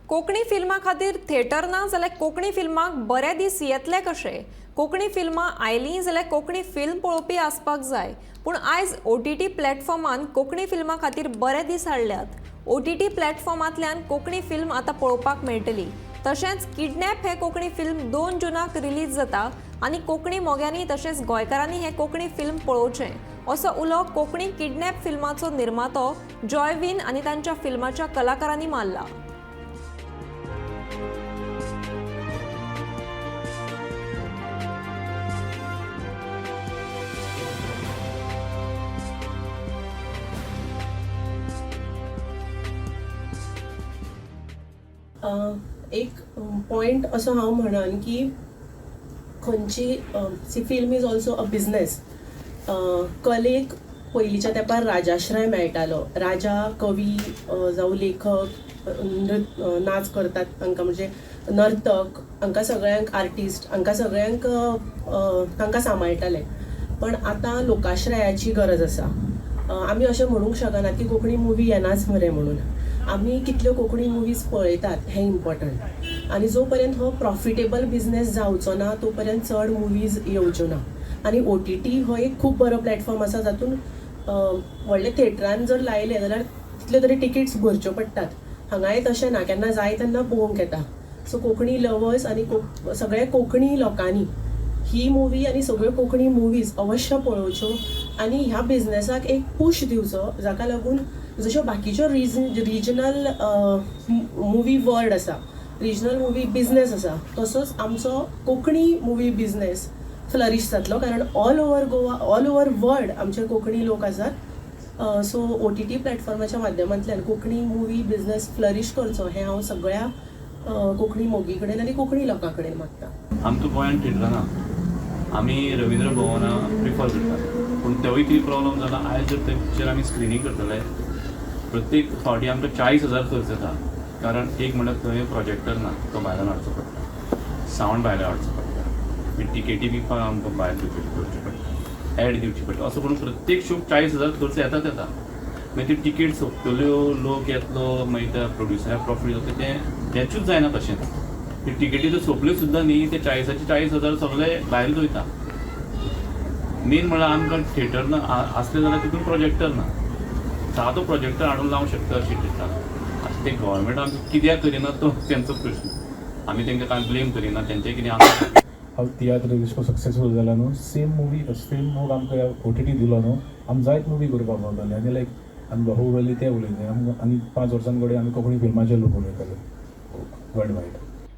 कोंकणी फिल्मां खातीर थेटर ना जाल्यार कोंकणी फिल्मांक बरे दीस येतले कशे? कोंकणी फिल्मां आयलीं जाल्यार कोंकणी फिल्म पळोवपी आसपाक जाय. पूण आयज ओटीटी प्लॅटफॉर्मान कोंकणी फिल्मां खातीर बरे दीस हाडल्यात. ओटीटी प्लॅटफॉर्मांतल्यान कोंकणी फिल्म आतां पळोवपाक मेळटली. तशेंच किडनॅप हें कोंकणी फिल्म 2 जुनाक रिलीज जाता आनी कोंकणी मोग्यांनी तशेंच गोंयकारांनी हें कोंकणी फिल्म पळोवचें असो उलो कोंकणी किडनॅप फिल्माचो निर्मातो जॉयविन आनी तांच्या फिल्माच्या कलाकारांनी मारला. एक पॉयंट असो हांव म्हणन की खंयची see film is also a business. कलेक पयलींच्या तेंपार राजाश्रय मेळटालो. राजा, कवी जावं लेखक, नाच करतात तांकां, म्हणजे नर्तक, हांकां सगळ्यांक, आर्टिस्ट हांकां सगळ्यांक तांकां सांबाळटाले. पण आतां लोकाश्रयाची गरज आसा. आमी अशें म्हणूंक शकना की कोंकणी मुवी येनाच मरे म्हणून. आमी कितल्यो कोंकणी मुवीज पळयतात हें इम्पॉर्टंट. आनी जो पर्यंत हो प्रॉफिटेबल बिजनेस जावचो ना तो पर्यंत चड मुवीज येवच्यो ना. आनी ओटीटी हो एक खूब बरो प्लॅटफॉर्म आसा जातून व्हडले थेटरान जर लायले जाल्यार तितल्यो तरी टिकेट्स भरच्यो पडटात. हांगाय तशें ना, केन्ना जाय तेन्ना पळोवंक येता. सो कोंकणी लवर्स आनी सगळे कोंकणी लोकांनी ही मुवी आनी सगळ्यो कोंकणी मुवीज अवश्य पळोवच्यो आनी ह्या बिजनेसाक एक पूश दिवचो, जाका लागून जश्यो बाकीच्यो रिजनल मुवी वर्ल्ड आसा, रिजनल मुवी बिजनेस आसा, तसोच आमचो कोंकणी मुवी बिजनेस फ्लरीश जातलो. कारण all over Goa, all over world आमचे कोंकणी लोक आसात. सो ओटीटी प्लॅटफॉर्माच्या माध्यमांतल्यान कोंकणी मुवी बिजनेस फ्लरीश करचो हें हांव सगळ्या कोंकणी मोगी कडेन आनी कोंकणी लोकां कडेन मागता. आमकां गोंयांत थिएटर ना, आमी रविंद्र भवना प्रिफर करतात. पूण तेवूय कितें प्रॉब्लम जाला, आयज जर तेचेर आमी स्क्रिनींग करतले प्रत्येक फावटी आमकां 40,000 खर्च येता. कारण एक म्हणल्यार थंय प्रोजेक्टर ना, तो भायल्यान हाडचो पडटा, सावंड भायल्यान हाडचो पडटा, मागीर टिकेटी बी आमकां भायर दिवच्यो पडटा, एड दिवची पडटा. असो करून प्रत्येक शोक 40,000 खर्च येताच येता. मागीर ती टिकेट सोंपतल्यो, लोक येतलो, मागीर त्या प्रोड्युसराक प्रॉफीट जाता, तें तेचूच जायना. तशेंच ती टिकेटी जर सोंपल्यो सुद्दां न्ही, ते 40चे 40,000 सगळे भायरूच वयता. मेन म्हळ्यार आमकां थिएटर ना, आसलें जाल्यार तितून प्रोजेक्टर ना, सादो प्रोजेक्टर हाडून लावंक शकता अशी थिएटरान. आतां ते गव्हर्मेंट आमकां कित्याक करिना तो तेंचो प्रश्न. आमी तांकां कांय ब्लेम करिना, तेंचें कितें आसा. हांव तियात्र इतको सक्सेसफूल जाला न्हू, सेम मुवी सेम मोग आमकां ओटीटी दिलो न्हू, आमी जायत मुवी करपाक पावतले. आनी लायक आमी बाहुबली ते उलयतले, आनी 5 वर्सां कडेन आमी कोंकणी फिल्माचेर लोक उलयतले वर्ल्ड वायड.